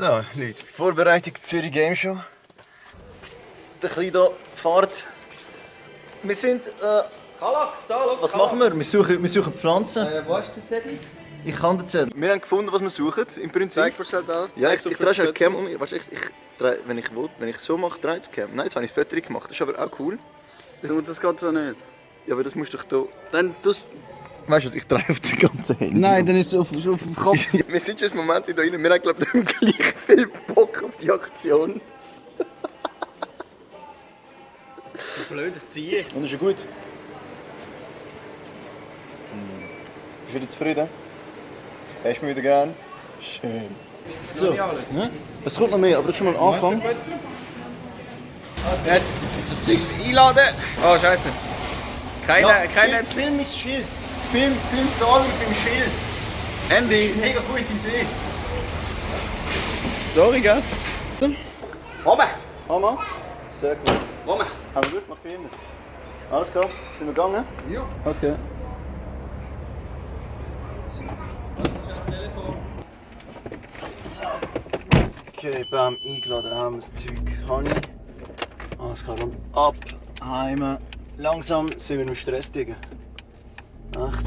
So, Leute, Vorbereitung Zürich Game Show. Der Kleine fährt. Wir sind. Kalax, da, schau. Was machen wir? Wir suchen Pflanzen. Wo hast du den Zettel? Ich kann den Zettel. Wir haben gefunden, was wir suchen, im Prinzip. Zeig mir schnell da. Ja, ich drehe schon die Cam um. Weißt, ich drehe, wenn ich so mache, drehe ich die Cam. Nein, jetzt habe ich das Foto gemacht. Das ist aber auch cool. Das geht so nicht. Ja, aber das musst du doch hier. Dann tust Weißt du was, ich drehe auf das ganze Handy. Nein, dann ist es auf dem Kopf. Wir sind schon ein Moment hier rein. Wir haben, glaube ich, gleich viel Bock auf die Aktion. Blödes Sieg. Und ist ja gut. Bist du wieder zufrieden? Hast du mich wieder gern? Schön. So, ne? Es kommt noch mehr, aber das ist schon mal ein Anfang. Jetzt das Zeug einladen. Oh, scheiße. Keine. Film ist Schild. Film Zahlung beim Schild. Andy. Mega gute Idee. Sorry, gell? Oben. Hammer. Sehr gut. Oben. Haben wir gut gemacht wie immer. Alles klar, sind wir gegangen? Ja. Okay. So. Okay, bam, eingeladen haben wir das Zeug. Honey. Alles klar, und ab. Heim. Langsam sind wir im Stress, Digga. Echt?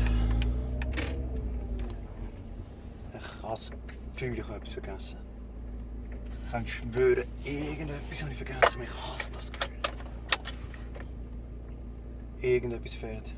Ich habe das Gefühl, ich habe etwas vergessen. Ich kann schwören, irgendetwas habe ich vergessen, aber ich hasse das Gefühl. Irgendetwas fehlt.